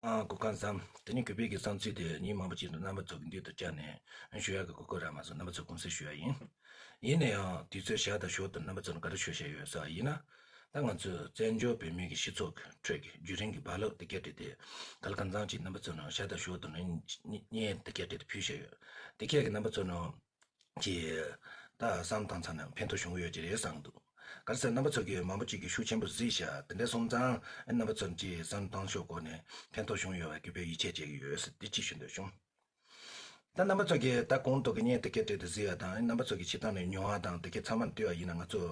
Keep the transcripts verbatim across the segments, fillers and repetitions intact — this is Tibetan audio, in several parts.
ཨ། སྐུ་ཁམས་བཟང་། དེ་ནི་གུས་པའི་གི་བསམ་ཚུལ་དེ་ཉིན་མང་པོ་ཅིག་ཏུ་རྣམ་པ་ཚོ་གི་མདུན་དུ་བཅར་ནས་ཞུ་ཡག་གི་གོ་སྐབས་རག་མ་སོང་། རྣམ་པ་ཚོ་དགོངས་སེལ་ཞུ་ཡག་ཡིན། ཡིན་ན་ཡང་དུས་ཚོད་ཞག་དང་ཞོར་དུ་རྣམ་པ་ཚོ་ནང་ག་རེ་ཞུ་བཞག་ཡོད་ཟེར་བ་ཡིན་ན། ད་ང་ཚོས་བཙན་བྱོལ་བོད་མིའི་གི་སྤྱི་ཚོགས་ཀྱི་ཁྲོད་ཀྱི་བརྒྱུད་རིམ་གྱི་བག་ལེབ་དེ་ག་འདྲ་དེ་ག་ལ་གང་འཚམ་ཅིག་རྣམ་པ་ཚོ་ནང་ཞག་དང་ཞོར་དུ་ནི་བརྙན་དེ་ག་འདྲ་དེ་ཕུལ་བཞག་ཡོད། དེ་གས་ཀྱི་རྣམ་པ་ཚོ་ནང་གི་ད་བསམ་བཏང་ཚར་ན་ཕན་ཐོགས་བྱུང་གི་ཡོད་ཀྱི་རེད་བསམ་འདུག་ག་རེ་ཟེར་རྣམ་པ་ཚོ་གིས་མང་པོ་ཅིག་གིས་ཤུགས་ཆེན་པོ་གཟིགས་ཤག་དེ་འདྲ་སོང་ཙང་རྣམ་པ་ཚོ་གིས་བསམ་བཏང་ཕྱོགས་སྐོར་ནས་ཕན་ཐོགས་བྱུང་ཡོད་པ་གུས་པས་ཡིད་ཆེས་བྱེད་ཀྱི་ཡོད་ཟེར་དེ་གཅིག་ཞུ་འདོད་བྱུང་། ད་རྣམ་པ་ཚོ་གིས་ད་གོང་དུ་གི་བརྙན་དེ་ག་འདྲ་དེ་གཟིགས་ཡ་དང་རྣམ་པ་ཚོ་གིས་ཕྱི་ཐང་ནས་མྱོང་བ་དང་དེ་ག་ཚང་མ་བལྟས་པ་ཡིན་ན། ང་ཚོ་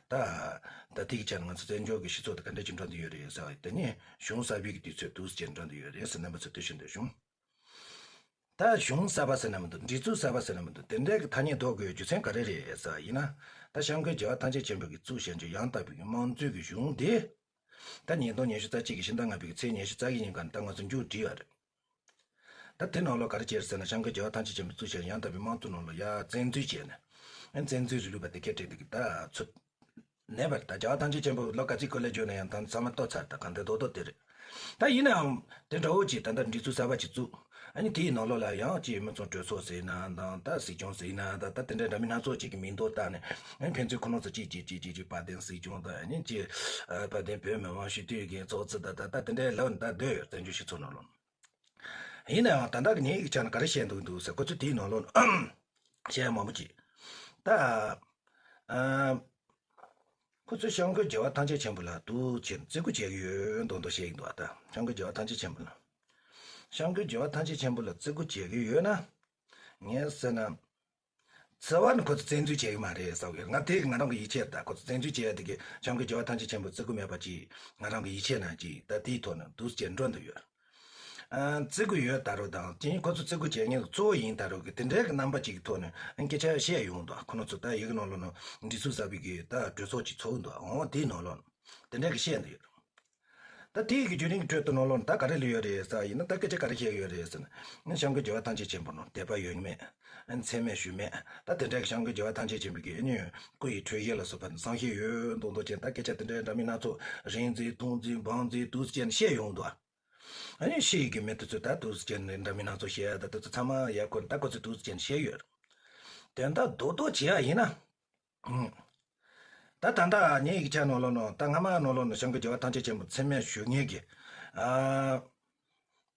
ད་ད་ཐིག་ཆ་ནས་ང་ཚོ་བཙན་བྱོལ་གྱི་སྤྱི་ཚོགས་དེ་ག་འདྲ་ཅིག་འགྲོ་འདི་ཡོད་རེད་ཟེར་བ་དེ་ནི་གཞུང་གསར་པའི་གི་དུས་ཚོད་འདུག་ཟེར་འགྲོ་འདི་ཡོད་རེད་ཟེར་རྣམ་པ་ཚོ་དེ་ཞུ་འདོད་བྱུང་། ད་གཞུང་གསར་པ་ཟེར་ན་མི་འདུག་སྒྲིག་འཛུགས་གསར་པ་ཟེར་ན་མི་འདུག་དེ་འདྲའི་གི་ཐ་སྙད་འདོགས་དགོས་རྒྱུ་མཚན་ག་རེ་རེད་ཟེར་བ་ཡིན་ན། ད་སྐྱབས་མགོན་རྒྱལ་བ་ཐམས་ཅད་མཁྱེན་པ་གིས་བཙུགས་བཞག་རྒྱུ་ཡང་དག་པའི་དམངས་གཙོའི་གི་གཞུང་དེ། ད་ཉིས་སྟོང་ཉི་ཤུ་རྩ་གཅིག་གི་ཕྱི་ཟླ་ལྔ་པའི་གི་ཚེས་ཉི་ཤུ་རྩ་བཞི་ཉིན་ཀ་ནས་ད་ང་ཚོ་མཇུག་སྒྲིལ་བ་རེད། ད་དེ་ནང་ལོགས་ག་རེ་བྱས་ཟེར་ན། སྐྱབས་མགོན་རྒྱལ་བ་ཐམས་ཅད་མཁྱེན་པས་བཙུགས་བཞག་ཡང་དག་པའི་དམངས་གཙོ་ནང་ལོགས་ཡ་བཙན་འཛུལ་བྱས་ནས། ཨ་ནི་བཙན་འཛུལ་རིང་ལུགས་པ་དེ་ག་འདྲ་དེ་གི་ད་ཚུར་ནས་པར། ད་རྒྱལ་བ་ཐམས་ཅད་མཁྱེན་པ་ལོ་ག་ཚོད་སྐོར་ལ་བརྗོད་ན་ཡང་ད་ཚང་མ་ལྟོ་ཚར། ད་གང་ལྟར་རྡོག་རྡོག་དེ་རེད། ད་ཡིན་ནའང་དེ་འདྲ་བོ་ཅིག་ད་ལྟ་སྒྲིག་འཛུགས་གསར་པ་ཅིག་བཙུགས། ཨ་ནི་དེའི་ནང་ལོགས་ལ་ཡང་ཅིག་མི་ཚང་གྲོས་ཚོགས་ཟེར་ན་དང་། ད་སྲིད་སྐྱོང་ཟེར་ན་ད་ད་དེ་འདྲའི་འདྲ་མིན་སྣ་ཚོགས་ཅིག་གི་མིང་འདོགས་བཏགས་ནས། ཨ་ནི་ཕན་ཚུན་ཁོ་རང་ཚོ་ཅིག་ཅིག་ཅིག་ཅིག་ཅིག་དཔལ་ལྡན་སྲིད་སྐྱོང་དང་། ཨ་ནི་ཅིག་ཨ་དཔལ་ལྡན་བོད་མི་མང་སྤྱི་འཐུས་ཀྱི་ཚོགས་གཙོ་ད་ད་ད་དེ་འདྲའི་ལབ་ནས་ད་སྡོད་ཡོད། བཙན་བྱོལ་སྤྱི་ཚོགས་ནང་ལོགས། ཡིན་ནའང་ད་ལྟ་གི་ངའི་ཡིག་ཆ་ནང་ག་རེ་བཤད་འདུག་འདུག་ཟེར། ཁོ་ཚོས་དེའི་ནང་ལོགས་ནས་བཤད་ཡ་མང་པོ་ཅིག་ད་ཨ་ཁོ་ཚོས་སྐྱབས་མགོན་རྒྱལ་བ་ཐམས་ཅད་མཁྱེན་པ་ལ་འདུག་བྱས་བརྩི་བཀུར་བྱེད་ཀྱི་ཡོད་མདོག་མདོག་བཤད་ཀྱི་འདུག་ཨ་ད་སྐྱབས་མགོན་རྒྱལ་བ་ཐམས་ཅད་མཁྱེན་པ་ལ། སྐྱབས་མགོན་རྒྱལ་བ་ཐམས་ཅད་མཁྱེན་པ་ལ་བརྩི་བཀུར་བྱེད་ཀྱི་ཡོད་ན། ངས་ཟེར་ན། འཚེ་བ་ནི་ཁོ་ཚོ་བཙན་འཛུལ་བྱེད་ཀྱི་མ་རེད་བསམ་གི། ང་དེ་ང་རང་གི་ཡིད་ཆེས། ད་ཁོ་ཚོ་བཙན་འཛུལ་བྱེད་ཡ་དེ་གི་སྐྱབས་མགོན་རྒྱལ་བ་ཐམས་ཅད་མཁྱེན་པ་བརྩི་བཀུར་མེད་པ་ཅིག་ང་རང་གི་ཡིད་ཆེས་ནང་ཅིག་ད་དེའི་ཐོག་ནས་འདུག་སེ་བྱས་འགྲོ་འདོད་ཡོད། ཨ་བརྩི་བཀུར་ཡོད་ད་རུང་དང་། དེ་ནི་ཁོ་ཚོ་བརྩི་བཀུར་བྱེད་མཁན་གཙོ་བོ་ཡིན་ད་རུང་གི་དེ་འདྲའི་གི་རྣམ་པ་ཅིག་གི་ཐོག་ནས་སྐད་ཆ་བཤད་ཡོང་འདུག་ཁོ་རང་ཚོ་ད་ཡི་གེ་ནང་ལོགས་ནང་སྒྲིག་འཛུགས་གསར་པའི་གི་ད་གྲོས་ཚོགས་ཅིག་ཚོགས་འདུག་འོ་དེའི་ནང་ལོགས་དེ་འདྲའི་གི་བཤད་འདུག་ཡོད། ད་དེའི་གི་བརྒྱུད་རིམ་གྱི་ཁྲོད་དུ་ནང་ལོགས་ད་ག་རེ་ལབ་ཡོད་རེད་ཟེར་ཡིན་ན། ད་སྐད་ཆ་ག་རེ་བཤད་ཡོད་རེད་ཟེར་ན། སྐྱབས་མགོན་རྒྱལ་བ་ཐམས་ཅད་མཁྱེན་པ་ནང་དད་པ་ཡོད་མེད། མཚན་སྨད་ཞུས་མེད། ད་དེ་འདྲའི་སྐྱབས་མགོན་རྒྱལ་བ་ཐམས་ཅད་མཁྱེན་པའི་གི་ཨ་ནི་སྐུ་ཡི་འཕྲོད་བཞེས་ལ་སོགས་པ་བསམ་ཤེས་ཡོད་མདོག་མདོག་བྱས། ད་སྐད་ཆ་དེ་འདྲའི་འདྲ་མིན་སྣ་ཚོགས་རིག་འཛིན་མཐོང་འཛིན་བང་འཛིན་འདུག་སེ་བྱས་ནས་བཤད་ཡོང་འདུག་ཨ་ནི་ཕྱི་ཡི་གི་མི་དེ་ཚོས་ད་འདུག་སེ་བྱས་ནས་འདྲ་མིན་སྣ་ཚོགས་བཤད་ཡ་ད་དེ་ཚོ་ཚང་མ་ཡ་ཁོ་ད་ཁོ་ཚོས་འདུག་སེ་བྱས་ནས་བཤད་ཡོད། དོན་དག་རྡོག་རྡོག་བྱེད་ཡ་ཡིན་ན། ཨང་། ད་ད་ལྟ་ངའི་ཡིག་ཆ་ནང་ལོགས་ནང་ད་སྔ་མ་ནང་ལོགས་ནང་སྐྱབས་མགོན་རྒྱལ་བ་ཐམས་ཅད་མཁྱེན་པ་མཚན་སྨད་ཞུ་མཁན་གྱི། ཨ།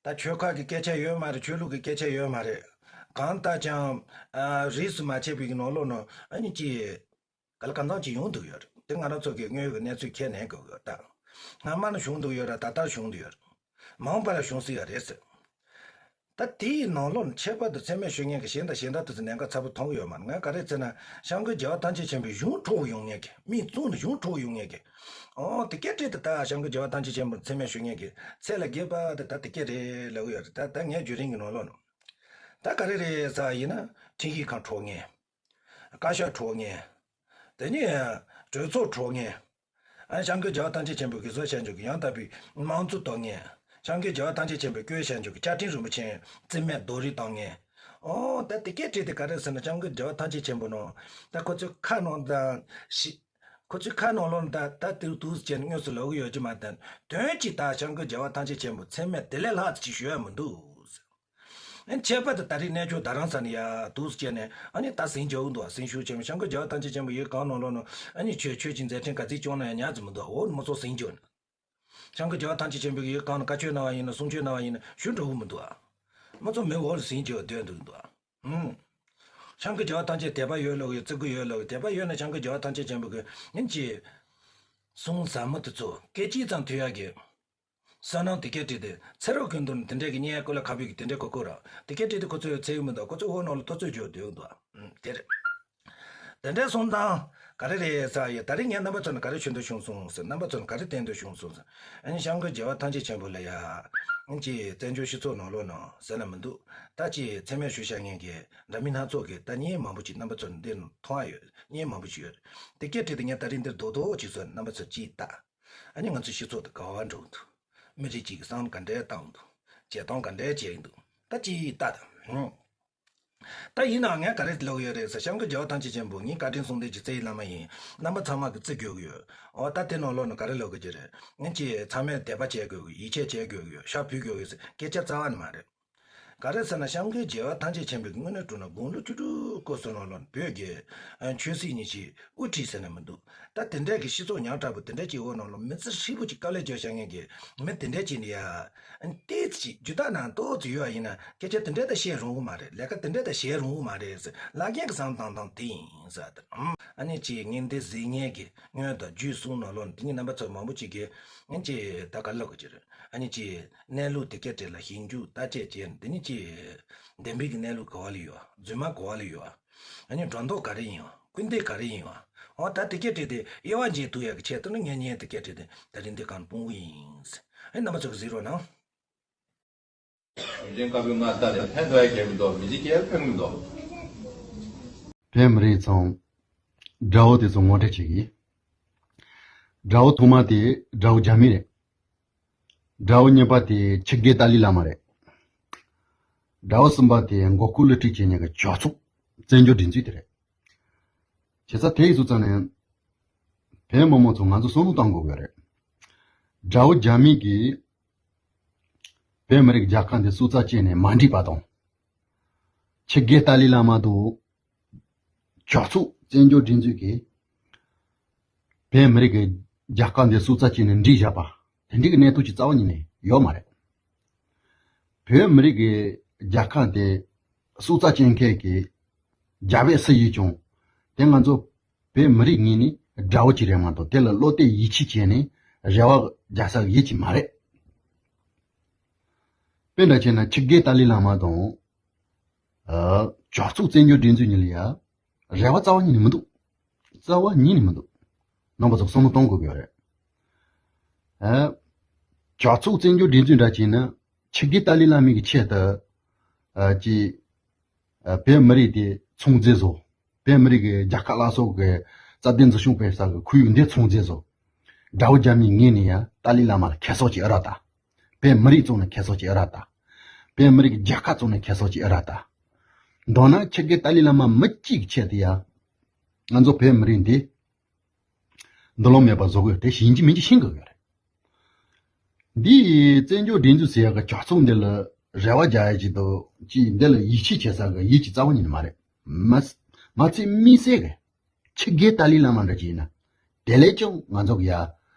ད་ཆོལ་ཁ་གི་སྐད་ཆ་ཡོད་མ་རེད། ཆོས་ལུགས་ཀྱི་སྐད་ཆ་ཡོད་མ་རེད། གང་ལྟར་ཀྱང་། ཨ། རིས་སུ་མ་ཆད་པའི་གི་ནང་ལོགས་ནང་ཨ་ནི་ཅི། ག་ལ་གང་འཚམ་ཅིག་ཡོང་འདུག་ཡོད་རེད། དེ་ང་རང་ཚོ་གི་དངོས་ཡོད་ཀྱི་གནས་ཚུལ་ཁས་ལེན་དགོས་ཡོད། ད་སྔ་མ་ནས་བྱུང་འདུག་ཡོད་རེད། ད་ལྟར་བྱུང་འདུག་ཡོད་རེད། མང་པོ་ལ་བྱུང་སྲིད་ཡ་རེད་ཟེར། ད་དེའི་ནང་ལོགས་ནས་ཁྱད་པར་དུ་མཚན་སྨད་ཞུ་མཁན་གྱི་གཞན་དང་གཞན་དག་དེ་ཚོ་ཉེན་ཁ་ཚ་པོ་མཐོང་གི་ཡོད་མ་རེད། ང་ག་རེ་ཟེར་ན། སྐྱབས་མགོན་རྒྱལ་བ་ཐམས་ཅད་མཁྱེན་པའི་གཞུང་འཕྲོག་ཡོང་མཁན་གྱི། མིག་བཙུམ་ནས་གཞུང་འཕྲོག་ཡོང་མཁན་གྱི། ཨོ་དེ་སྐད་བྲིས་དེ་ད་སྐྱབས་མགོན་རྒྱལ་བ་ཐམས་ཅད་མཁྱེན་པ་མཚན་སྨད་ཞུ་མཁན་གྱི་ཚད་ལས་བརྒལ་བ་དེ་ད་དེ་སྐད་རེད་ལབ་ཀྱི་ཡོད་རེད། ད་ད་ངའི་བརྒྱུད་རིམ་གྱི་ནང་ལོགས་ནས་ད་ག་རེ་རེད་ཟེར་བ་ཡིན་ན། ཁྲིམས་ཞིབ་ཁང་འཕྲོག་མཁན། བཀའ་ཤག་འཕྲོག་མཁན། དེ་ནས་གྲོས་ཚོགས་འཕྲོག་མཁན། ཨ་ནི་སྐྱབས་མགོན་རྒྱལ་བ་ཐམས་ཅད་མཁྱེན་པའི་གི་བཟོ་བྱ་འཇོག་གི་ཡང་དག་པའི་དམངས་གཙོ་གཏོར་མཁན། སྐྱབས་མགོན་རྒྱལ་བ་ཐམས་ཅད་མཁྱེན་པའི་བཀོད་བྱ་འཇོག་གི་བཅའ་ཁྲིམས་རིན་པོ་ཆེ་རྩིས་མེད་རྡོག་རོལ་བཏང་མཁན། ཨོ་ད་དེ་སྐད་བྲིས་དེ་ག་རེ་ཟེར་ན། སྐྱབས་མགོན་རྒྱལ་བ་ཐམས་ཅད་མཁྱེན་པ་ནང་ད་ཁོ་ཚོའི་ཁ་ནང་ད་ཤི། ཁོ་ཚོའི་ཁ་ནང་ལོགས་ད་ད་དེ་འདུག་སེ་བྱས་ནས་དངོས་སུ་ལབ་ཀྱི་ཡོད་ཀྱི་མ་གཏོགས། དོན་གྱིས་ད་སྐྱབས་མགོན་རྒྱལ་བ་ཐམས་ཅད་མཁྱེན་པ་མཚན་སྨད་དེ་ལས་ལྷག་ཙམ་ཅིག་ཞུ་ཡ་མི་འདུག་ཨ་ནི་ཁྱད་པར་དུ་ད་རེས་གནས་མཆོག་རྡ་རམ་ས་ནས་ཡ་འདུག་སེ་བྱས་ནས། ཨ་ནི་ད་ཟིང་རྒྱག་གི་འདུག་ཟིང་ཤུགས་ཆེན་པོ། སྐྱབས་མགོན་རྒྱལ་བ་ཐམས་ཅད་མཁྱེན་པའི་ཡུལ་གང་ནང་ལོགས་ནང་ཨ་ནི་ཆོས་ཆོས་ཀྱི་མཛད་འཕྲིན་ག་ཚོད་བསྐྱངས་ན་ཡང་ཉག་ཙམ་མི་འདུག་འོ་མི་ཚོ་ཟིང་རྒྱག་ནས། སྐྱབས་མགོན་རྒྱལ་བ་ཐམས་ཅད་མཁྱེན་པའི་ཡུལ་གང་ནང་བཀའ་ཆོས་གནང་བ་ཡིན་ན། གསུང་ཆོས་གནང་བ་ཡིན་ན་ཞུ་འགྲོ་གི་མི་འདུག་མི་ཚོ་མི་འོག་ལ་ཟིང་རྒྱག་སྡོད་འདུག་འདུག་ཨུམ། སྐྱབས་མགོན་རྒྱལ་བ་ཐམས་ཅད་དད་པ་ཡོད་ལབ་ཀྱི་ཡོད། བརྩི་བཀུར་ཡོད་ལབ་ཀྱི་ཡོད། དད་པ་ཡོད་ན་སྐྱབས་མགོན་རྒྱལ་བ་ཐམས་ཅད་མཁྱེན་པའི་གི་ཨ་ནི་ཅི། གསུང་ཟབ་མོ་དེ་ཚོ་སྐད་ཅིག་ཙམ་ཐོས་ཡག་གི་བསོད་ནམས་དེ་གས་བྲིས་ཏེ། ཚེ་རབས་ཀུན་ཏུ་ནི་དེ་འདྲའི་གི་སྙན་ཀོ་ལ་ཁ་བའི་གི་དེ་འདྲའི་གོ་སྐབས་རག་དེ་གས་བྲིས་ཏེ་ཁོ་ཚོས་ཡོད་ཚད་ཡོད་མི་འདུག་ཁོ་ཚོས་འོག་ནང་ལ་ཐོ་ཚོད་འཇོག་སྡོད་འདུག་ཨུམ། དེ་རེད། དེ་འདྲའི་སོང་ཙང་ག་རེ་རེད་ཟེར་ཡ། ད་རེས་ངས་རྣམ་པ་ཚོ་ནི་ག་རེ་ཞུ་འདོད་བྱུང་སོང་ཟེར། རྣམ་པ་ཚོ་ནི་ག་རེ་བསྟན་འདོད་བྱུང་སོང་ཟེར། ཨ་ནི་སྐྱབས་མགོན་རྒྱལ་བ་ཐམས་ཅད་མཁྱེན་པ་ལ་ཡ། ཨ་ཅེ་བཙན་བྱོལ་སྤྱི་ཚོགས་ནང་ལོགས་ནང་ཟེར་ན་མི་འདུག་ད་ཅེ་མཚན་སྨད་ཞུ་བྱ་མཁན་གྱི་འདྲ་མིན་སྣ་ཚོགས་ཀྱི་ད་བརྙན་མང་པོ་ཅིག་རྣམ་པ་ཚོ་ནི་འདིར་མཐོང་ཡ་ཡོད། བརྙན་མང་པོ་ཅིག་ཡོད། དེ་གས་བྲིས་ཏེ་ངས་ད་རེས་འདིར་རྡོག་རྡོག་ཅིག་བཟོས་རྣམ་པ་ཚོ་ཅིག་ལྟ། ཨ་ནི་ང་ཚོའི་སྤྱི་ཚོགས་དེ་ག་པར་འགྲོ་གི་འདུག་མི་རིགས་གཅིག་གི་བསམ་བློ་ག་འདྲས་བཏང་འདུག་བྱེད་སྟངས་ག་འདྲས་བྱེད་ཀྱི་འདུག་ད་ཅིག་ལྟ་དང་། ཧུང་། ད་ཡིན་ནའང་ངས་ག་རེ་ལབ་ཀྱི་ཡོད་རེད་ཟེར། སྐྱབས་མགོན་རྒྱལ་བ་ཐམས་ཅད་མཁྱེན་པ་ངས་བཀའ་དྲིན་གསུམ་ལྡན་གྱི་རྩ་བའི་བླ་མ་ཡིན། རྣམ་པ་ཚང་མ་གིས་བརྩི་དགོས་ཀྱི་ཡོད། འོ་ད་དེ་ནང་ལོགས་ནས་ག་རེ་ལབ་ཀྱི་རེད། ངས་ཅིག་ཚང་མས་དད་པ་བྱེད་དགོས་ཀྱི། ཡིད་ཆེས་བྱེད་དགོས་ཀྱི་ཡོད། ཕྱག་ཕུལ་དགོས་ཀྱི་ཟེར་སྐད་ཆ་རྩ་བ་ནས་མ་རེད། ག་རེ་ཟེར་ན་སྐྱབས་མགོན་རྒྱལ་བ་ཐམས་ཅད་མཁྱེན་པའི་དངོས་གནས་དྲང་གནས་དགུང་ལོ་བཅུ་དྲུག་སྐོར་སོང་ནང་ལོགས་བོད་ཀྱི་ཆོས་སྲིད་གཉིས་ཆེད་དབུ་ཁྲིད་ཟེར་ནས་མི་འདུག་ད་དེ་འདྲ་གི་སྤྱི་ཚོགས་ཉག་ཕྲ་པོ་དེ་འདྲ་ཅིག་འོག་ནང་ལོགས་མི་ཚེ་ཧྲིལ་པོ་ཅིག་དཀའ་ལས་བརྒྱབ་བཞག་མཁན་གྱི་མི་དེ་འདྲ་ཅིག་ནི་ཡ། ཏོག་ཙམ་ཅིག་རྒྱུ་དག་ནང་ཏོག་ཙམ་ཡོད་པ་ཡིན་ན་སྐད་ཆ་དེ་འདྲ་ད་བཤད་རུང་གི་མ་རེད། ལས་ཀ་དེ་འདྲ་ད་བྱེད་རུང་གི་མ་རེད་ཟེར། ལབ་མཁན་གྱི་བསམ་བློ་བཏང་སྟངས་དེ་ཡིན་ཟེར། ཨ་ནི་ཅིག་ངས་འདི་ཟེར་མཁན་གྱི་སྔོན་དང་རྗེས་གསུམ་ནང་ལོགས་ནས་དེ་ཉིད་རྣམ་པ་ཚོ་མང་པོ་ཅིག་གིས་ངས་ཅིག་ད་ག་ལབ་དགོས་ཀྱི་རེད། ཨ་ནི་ཅིག་གནས་ལུགས་དེ་སྐད་དེ་ལ་ཞིབ་འཇུག་བརྟག་དཔྱད་བྱས་ནས་དེ་ནི་ཅིག་བདེན་པའི་གི་གནས་ལུགས་ག་བ་ལ་ཡོད། རྫུན་མ་ག་བ་ལ་ཡོད། ཨ་ནི་སྒྲོ་འདོགས་ག་རེ་ཡིན། སྐུར་འདེབས་ག་རེ་ཡིན། འོ་ད་དེ་སྐད་དེ་དེ་དབྱེ་བ་འབྱེད་ཐུབ་ཡག་གི་ཆེད་དུ་ནི་ངས་ཉན་དེ་སྐད་དེ་དེ་ད་རིང་འདི་གང་སྤོང་གི་ཡིན། ཨ་ནི་རྣམ་པ་ཚོ་གིས་གཟིགས་རོགས་གནང་། ཡོན་ཏན་དཀར་པོའི་མངའ་བདག་ལ་ཕན་ཐོགས་ཡ་གལ་མི་འདུག་མི་ཚེ་སྐྱེལ་ཕན་མི་འདུག་བོད་མི་རིགས་ཚང་དགྲ་བོ་དེ་ཚོ་ངོ་སྤྲོད་བྱེད་ཀྱི། དགྲ་བོ་ཐོག་མ་དེ་དགྲ་བོ་རྒྱ་མི་རེད། དགྲ་བོ་གཉིས་པ་དེ་ཆིག་སྒྲིལ་ཏཱ་ལའི་བླ་མ་རེད། དགྲ་བོ་གསུམ་པ་དེ་མགོ་སྐོར་བསླུ་བྲིད་བྱེད་མཁན་གྱི་ཇག་ཚོགས་བཙན་བྱོལ་སྒྲིག་འཛུགས་དེ་རེད། བྱས་ཙང་དེ་ཡིན་ཙང་ནས་བོད་མི་མང་ཚོ་ང་ཚོ་བསམ་བློ་གཏོང་དགོས་ཀྱི་རེད། དགྲ་བོ་རྒྱ་མི་གིས་བོད་མི་རིགས་རྒྱལ་ཁབ་འདི་སྲོག་རྩ་གཅོད་ནས་མ་འགྲིག་པ་དང་། ཆིག་སྒྲིལ་ཏཱ་ལའི་བླ་མ་དང་ཇག་ཚོགས་བཙན་བྱོལ་སྒྲིག་འཛུགས་ཀྱིས་བོད་མི་རིགས་ཀྱི་རྒྱལ་ཁབ་འདི་སྲོག་རྩ་གཅོད་ནས་འགྲིག་བཞག་པ། དེ་འདྲའི་གི་གནས་སྟངས་ཅིག་རྩ་བ་ཉིད་ནས་ཡོད་མ་རེད། བོད་མི་རིགས་ཀྱི་རྒྱལ་ཁབ་དེ་སྲོག་རྩ་གཅོད་མཁན་གྱི་རྒྱ་བོད་སུ་ཡིན་ཀྱང་། དེ་ང་ཚོ་བོད་མི་རིགས་ངོས་ནས་དགྲ་བོ་ཅིག་རེད་མ་གཏོགས་དེ་ལ་བློ་གཏད་ཡིད་ཆེས་བྱས་ནས་རེ་བ་རྒྱག་ས་ཡོད་ཀྱི་མ་རེད། དཔེ་འདྲ་བྱས་ན་ཆིག་སྒྲིལ་ཏཱ་ལའི་བླ་མ་དང་། ཨ། ཇག་ཚོགས་བཙན་བྱོལ་སྒྲིག་འཛུགས་གཉིས་ལ་ཡ། རེ་བ་རྩ་བ་ཉིད་ནས་མི་འདུག་རྩ་བ་ཉིད་ནས་མི་འདུག་རྣམ་པ་ཚོ་བསམ་བློ་གཏོང་དགོས་ཀྱི་ཡོད་རེད། ཨ། ཇག་ཚོགས་བཙན་བྱོལ་སྒྲིག་འཛུགས་འདྲ་བྱས་ན་ཆིག་སྒྲིལ་ཏཱ་ལའི་བླ་མའི་གི་ཆེད་དུ། ཨ། ཅི། ཨ། བོད་མི་རིགས་དེ་ཚོང་རྫས་བཟོ། བོད་མི་རིགས་ཀྱི་རྒྱལ་ཁབ་ལ་སོགས་ཀྱི་རྩ་དོན་འཛིན་སྐྱོང་སྤེལ་ས་གི་ཁོར་ཡུག་འདི་ཚོང་རྫས་བཟོ། དགྲ་བོ་རྒྱ་མིའི་ངོས་ནས་ཡང་ཏཱ་ལའི་བླ་མ་ལ་ཁ་གསོ་ཅིག་ཨེ་རག་ད། བོད་མི་རིགས་བཙོང་ནས་ཁ་གསོ་ཅིག་ཨེ་རག་ད། བོད་མི་རིགས་ཀྱི་རྒྱལ་ཁབ་བཙོང་ནས་ཁ་གསོ་ཅིག་ཨེ་རག་ད། མདོར་ན་ཆིག་སྒྲིལ་ཏཱ་ལའི་བླ་མ་མི་གཅིག་གི་ཆེད་དུ་ཡང་། ང་ཚོ་བོད་མི་རིགས་འདི། མདུན་ལམ་མེད་པ་བཟོ་དགོས་དེ་ཡིན་གཅིག་མིན་གཅིག་ཤེས་དགོས་ཀྱི་རེད། འདི་བཙན་བྱོལ་སྒྲིག་འཛུགས་ཟེར་ཡག་གི་ཇག་ཚོགས་འདི་ལ་རེ་བ་རྒྱག་ཡག་ཅིག་དང་ཅིག་འདི་ལ་ཡིད་ཆེས་བྱེད་ས་གི་ཡིད་ཀྱི་རྩ་བ་ཉིད་ནས་མ་རེད། མ་མ་ཚད་དམིགས་བསལ་གི་ཆིག་སྒྲིལ་ཏཱ་ལའི་བླ་མ་འདྲ་ཅིག་ཡིན་ན། དེ་ལས་ཀྱང་ང་ཚོ་གི་ཡ་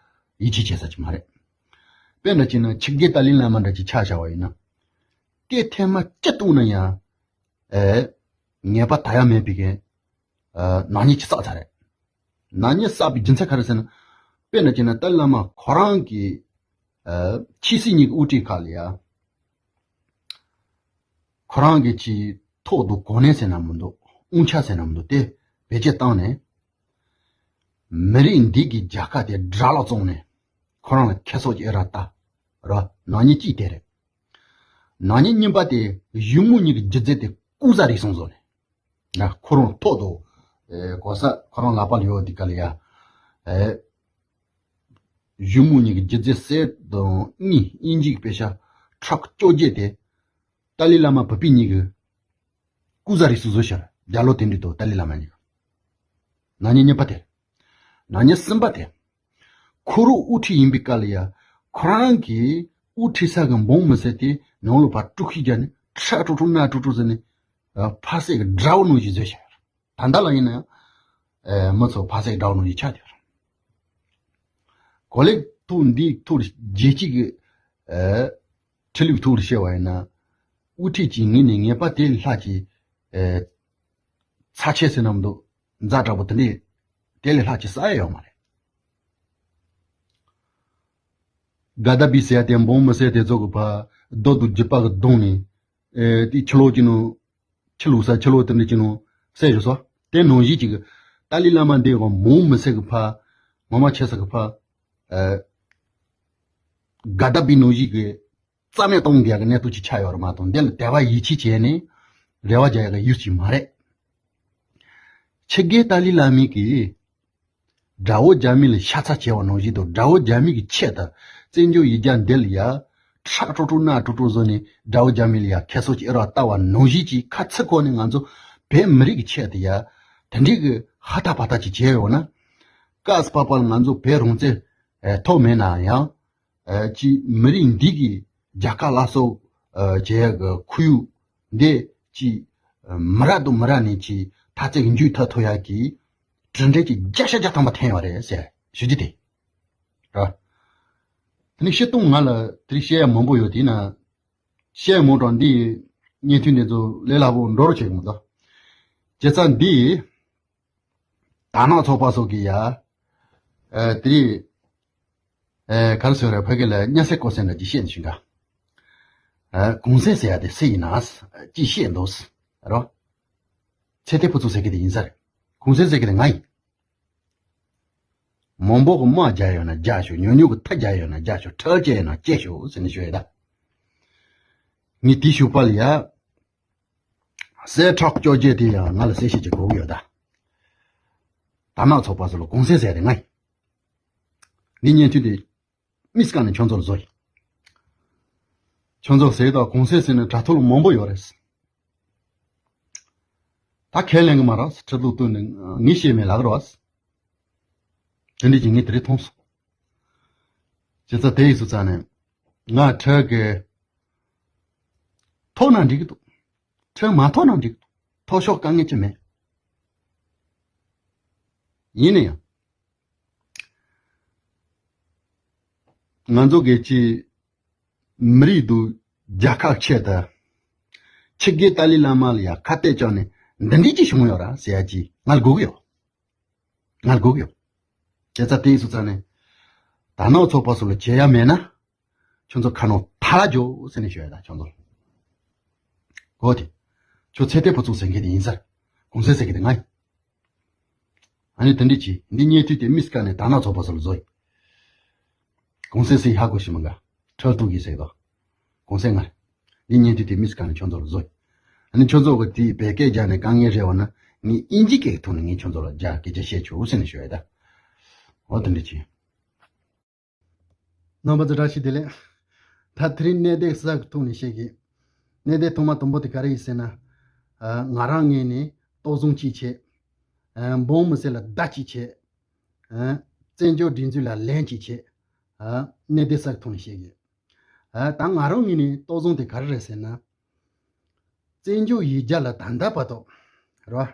ཡིད་ཆེས་བྱེད་ས་ཅིག་མ་རེད། དཔེ་འདྲ་བྱས་ན་ཆིག་སྒྲིལ་ཏཱ་ལའི་བླ་མ་འདྲ་ཅིག་ཆ་བཞག་པ་ཡིན་ན། སྐད་ཐེངས་མ་བཅུ་གཏོང་ན་ཡང་། ཨེ། ངེས་པ་ད་ཡང་མེད་པའི་གི། ཨ། ནག་ཉེས་ཅིག་བསགས་ཚར་རེད། ནག་ཉེས་བསགས་པའི་རྒྱུ་མཚན་ག་རེ་ཟེར་ན། དཔེ་འདྲ་བྱས་ན་ཏཱ་ལའི་བླ་མ་ཁོ་རང་གི། ཨ། ཆོས་སྲིད་གཉིས་ཀྱི་དབུ་ཁྲིད་ཁག་ལ་ཡ། ཁོ་རང་གི་ཆེས་ཐོག་ཏུ་གོ་གནས་ཟེར་ན་མི་འདུག་དབང་ཆ་ཟེར་ན་མི་འདུག་དེ་བེད་སྤྱོད་བཏང་ནས། མི་རིགས་འདི་གི་རྒྱལ་ཁབ་དེ་དགྲ་ལ་བཙོངས་ནས། ཁོ་རང་ལ་ཁ་གསོ་ཅིག་ཨེ་རག་ད། ར། ནག་ཉེས་གཅིག་དེ་རེད། ནག་ཉེས་གཉིས་པ་དེ་གཞུང་མང་གཉིས་ཀྱི་སྒྱུ་རྩལ་དེ་ལྐུགས་ས་རེད་གསུངས་སོང་ནས། ན་ཁོ་རང་ཐོག་ཏུ། ཨེ། གོ་ས་ཁོ་རང་ལག་པ་ལ་ཡོད་དེ་ག་ལ་ཡ། ཨེ། གཞུང་མང་གཉིས་ཀྱི་སྒྱུ་རྩལ་གསེར་དང་དངུལ་དབྱིན་ཇིའི་པེ་ཤ་ཊྲག་བཅོ་བརྒྱད་དེ། ཏཱ་ལའི་བླ་མ་བོད་པའི་གཉིས་ཀྱི་ལྐུགས་ས་རེད་གསུངས་སོང་ཤར་རྒྱ་ལོ་དེ་འདྲ་དང་ཏཱ་ལའི་བླ་མ་གཉིས་ཀྱི། ནག་ཉེས་གཉིས་པ་དེ། ནག་ཉེས་གསུམ་པ་དེ། ཁོ་རང་དབུ་ཁྲིད་ཡིན་པའི་སྐབས་ལ་ཡ། ཁོ་རང་གིས་དབུ་ཁྲིད་ས་གི་འབངས་མི་སེར་དེ་ནང་ལོགས་ཕར་དཀྲུག་ཤིང་རྒྱག་ནས་ཁྲག་དཀྲུག་དཀྲུག་སྣ་དཀྲུག་དཀྲུག་ཟེར་ནས། ཨ། ཕ་སྲེག་གི་དགྲ་བོ་ནང་བཞིན་བཟོས་བཞག་ཡོད་རེད། ད་ལྟ་ལ་ཡིན་ན་ཡང་། ཨ། མི་ཚོ་ཕ་སྲེག་དགྲ་བོ་ནང་བཞིན་ཆགས་བསྡད་ཡོད་རེད། གོ་ལའི་ཐོག་འདིའི་ཐོག་རྒྱལ་སྤྱི་གི། ཨ། ཁྲིམས་ལུགས་ཐོག་ལ་བཤད་པ་ཡིན་ན། དབུ་ཁྲིད་ཀྱི་ངོས་ནས་ངེས་པར་དེ་ལས་ལྷག་གི། ཨེ། ཚ་ཆེ་ཟེར་ན་མི་འདུག་ཛ་དྲག་པོ་དེ་འདྲས་དེ་ལས་ལྷག་གི་ཟ་ཡ་ཡོད་མ་རེད། ག་ད་བི་ཟེར་ཡ་དེ་འབངས་མི་སེར་དེ་ཚོ་གི་ཕར་རྡོ་དང་རྒྱུག་པ་གིས་བརྡུངས་ནས། ཨེ། དེ་ཕྱི་ལོགས་ཀྱི་ནང་ཕྱི་ལོགས་ས་ཕྱི་ལོགས་དེ་འདྲ་ཅིག་ནང་བསད་བཞག་སོང་། དེ་ནང་བཞིན་ཅིག་གི་ཏཱ་ལའི་བླ་མ་འདི་གི་འབངས་མི་སེར་གི་ཕར་ངོ་མ་ཆེ་ས་གི་ཕར། ཨེ། ག་ད་བི་ནང་བཞིན་གི་རྩ་མེད་གཏོང་རྒྱུ་གི་གནས་སྟངས་ཅིག་ཆགས་ཡོད་རེད་མ་གཏོགས། འདི་ལ་དད་པ་ཡིད་ཆེས་བྱས་ནས་རེ་བ་རྒྱག་ཡག་གི་ཡུལ་ཅིག་མ་རེད། ཆིག་སྒྲིལ་ཏཱ་ལའི་བླ་མའི་གི་དགྲ་བོ་རྒྱ་མི་ལ་ཤ་ཚ་བྱས་པ་ནང་བཞིན་དུ། དགྲ་བོ་རྒྱ་མི་གི་ཆེད་དུ་བཙན་བྱོལ་ཡུལ་གྱར་འདི་ལ་ཡ། ཁྲག་དྲོ་དྲོ་སྣ་དྲོ་དྲོ་བཟོས་ནས་དགྲ་བོ་རྒྱ་མི་ལ་ཡ་ཁེ་སོ་ཅིག་ཨེ་རག་ལྟ་བ་ནང་བཞིན་གྱི་ཁ་ཚིག་ཁོ་ནས་ང་ཚོ་བོད་མི་རིགས་ཀྱི་ཆེད་དུ་ཡ་དེ་འདྲའི་གི་ཧ་ཐག་པ་ཐག་ཅིག་བྱས་ཡོད་ན། སྐབས་སུ་བབ་པ་ལ་ང་ཚོ་བོད་རང་བཙན་ཐོབ་མེད་ན་ཡང་། ཨ་ཅི་མི་རིགས་འདི་གི་རྒྱལ་ཁ་སླར་གསོ་ཨ་བྱེད་ཡག་གི་ཁོར་ཡུག་འདི་ཅི་མི་རབས་དང་མི་རབས་ནས་ཅི་ཐ་ཚིག་འཇུག་ཐག་ཐུག་ཡག་གི་གྲུབ་འབྲས་ཀྱི་བརྒྱ་ཆ་བརྒྱ་ཐམ་པ་ཐོན་ཡོད་རེད་ཟེར་ཞུ་རྒྱུ་དེ་རེད། དེ་ནས་སྤྱིར་བཏང་ང་ལ་དེ་རིང་བཤད་ཡག་མང་པོ་ཡོད། དེ་ན་བཤད་ཡག་མང་དྲགས་འདི་བརྙན་ཐུང་འདི་ཚོ་ལས་སླ་པོ་འགྲོ་རུ་བྱེད་གི་མི་འདུག་བྱས་ཙང་འདི། དར་ནག་ཚོགས་པ་སོགས་ཀྱིས་ཡ། ཨ་དེ་རིང་། ཨ་ག་རེ་ཟེར་རེད། ཕ་གི་ལ་སྙན་སེང་སྐོར་ཟེར་འདྲ་ཅིག་བཤད་ནས་ཞུ་ག་ཨ་གུང་སེང་ཟེར་ཡ་དེ་སུ་ཡིན་ན་ཅིག་བཤད་འདུག་རོ། ཚེ་བརྟན་ཕུན་ཚོགས་ཟེར་གི་དེ་ཡིན་ས་རེད། གུང་སེང་ཟེར་གི་དེ་ང་ཡིན། མང་པོ་གི་དམག་རྒྱག་ཡོད་ན་རྒྱག་ཤོག་ཉུང་ཉུང་གི་མཐའ་རྒྱག་ཡོད་ན་རྒྱག་ཤོག་ཁྲལ་བཅད་ཡོད་ན་བཅད་ཤོག་ཟེར་ནས་ཞུ་ཡོད་ད། ངས་དེ་ཞུ་བ་ལ་ཡ། གསལ་ཁྲག་སྐྱོ་རྒྱལ་དེ་ཡང་ང་ལ་གསལ་བཤད་ཅིག་དགོས་ཀྱི་ཡོད་ད། དར་ནག་ཚོགས་པ་ཚོ་ལ་གུང་སེང་ཟེར་དེ་ང་ཡིན། འདི་བརྙན་ཐུང་དེ་མིས་བཀང་ནས་ཁྱོད་ཚོ་ལ་བཟོ་ཡིན། ཁྱོད་ཚོ་ཟེར་དང་གུང་སེང་ཟེར་ནས་དྲ་ཐོག་ལ་མང་པོ་ཡོད་རེད། ད་ཁས་ལེན་གི་མ་རེད། ཁྲི་ལུགས་སྟོན་ནས་ངས་བཤད་མེད་ལབ་རོགས། དེ་འདྲ་ཅིག་ངས་དེ་རིང་མཐོང་སོང་། བྱས་ཙང་དེ་ཡིན་སོང་ཙང་ནས་ང་ཁྲལ་གི་ཐོབ་ན་འགྲིག་གི་འདུག་ཁྲལ་མ་ཐོབ་ན་འགྲིག་གི་འདུག་ཐོབ་ཤོག་དཀའ་ངལ་ཅི་མེད། ཡིན་ན་ཡང་། ང་ཚོ་གི་ཅི་མི་རིགས་དུ་རྒྱལ་ཁབ་ཆེད་དུ་ཆིག་དགེ་ཏཱ་ལའི་བླ་མ་ལ་ཡང་ཁ་གཏད་བཅག་ནས་འདི་འདྲ་ཅིག་བྱུང་ཡོད་ར་ཟེར་ཡ་ཅིག་ང་ལ་དགོས་ཀྱི་ཡོད། ང་ལ་དགོས་ཀྱི་ཡོད། བྱས་ཙང་དེ་ཡིན་སོང་ཙང་ནས་དར་ནག་ཚོགས་པ་ཚོ་ལ་བྱེད་ཡ་མེད་ན། ཁྱོད་ཚོ་ཁ་ནང་ཐལ་རྒྱོ་ཟེར་ནས་ཞུ་ཡ་ད་ཁྱོད་ཚོ། གོ་དེ། ཁྱོད་ཚེ་བརྟན་ཕུན་ཚོགས་ཟེར་མཁན་དེ་ཡིན་ས་རེད། གུང་སེང་ཟེར་མཁན་དེ་ང་ཡིན། ཨ་ནི་དེ་འདྲ་བྱས་འདི་བརྙན་ཐུང་དེ་མིས་བཀང་ནས་དར་ནག་ཚོགས་པ་ཚོ་ལ་བཟོ་ཡིན། གུང་སེང་ཟེར་ཧ་གོ་ཤེས་མི་འགའ། ཁྲལ་གཏོང་གི་ཟེར་དོ། གུང་སེང་ང་རེད། འདི་བརྙན་ཐུང་དེ་མིས་བཀང་ནས་ཁྱོད་ཚོ་ལ་བཟོ་ཡིན། ཨ་ནི་ཁྱོད་ཚོ་གི་དེའི་བོད་སྐད་རྒྱག་ནས་དཀའ་ངལ་རེད་བ་ན་ངས་དབྱིན་ཇི་སྐད་ཀྱི་ཐོག་ནས་ངས་ཁྱོད་ཚོ་ལ་རྒྱ་སྐད་ཆ་བཤད་ཆོག་ཟེར་ནས་ཞུ་ཡ་ད། འོ་དེ་འདྲ་བྱས། རྣམ་པ་ཚོ་བཀྲ་ཤིས་བདེ་ལེགས། ད་དེ་རིང་གནད་དོན་གསར་གྱི་ཐོག་ནས་བཤད་གི། གནད་དོན་ཐོག་མ་དང་པོ་དེ་ག་རེ་ཡིན་ཟེར་ན། ཨ་ང་རང་ངོས་ནས་གཏོར་བཟུང་གཅིག་བྱས། ཨ་འབངས་མི་སེར་ལ་བརྡ་གཅིག་བྱས། ཨ་བཙན་བྱོལ་སྒྲིག་འཛུགས་ལ་ལན་གཅིག་བྱས། ཨ་གནད་དོན་གསར་གྱི་ཐོག་ནས་བཤད་གི། ཨ་ད་ང་རང་ངོས་ནས་གཏོར་བཟུང་དེ་ག་རེ་རེད་ཟེར་ན། བཙན་བྱོལ་ཡུལ་གྱར་ལ་ད་ལྟ་བར་དུ་རེད་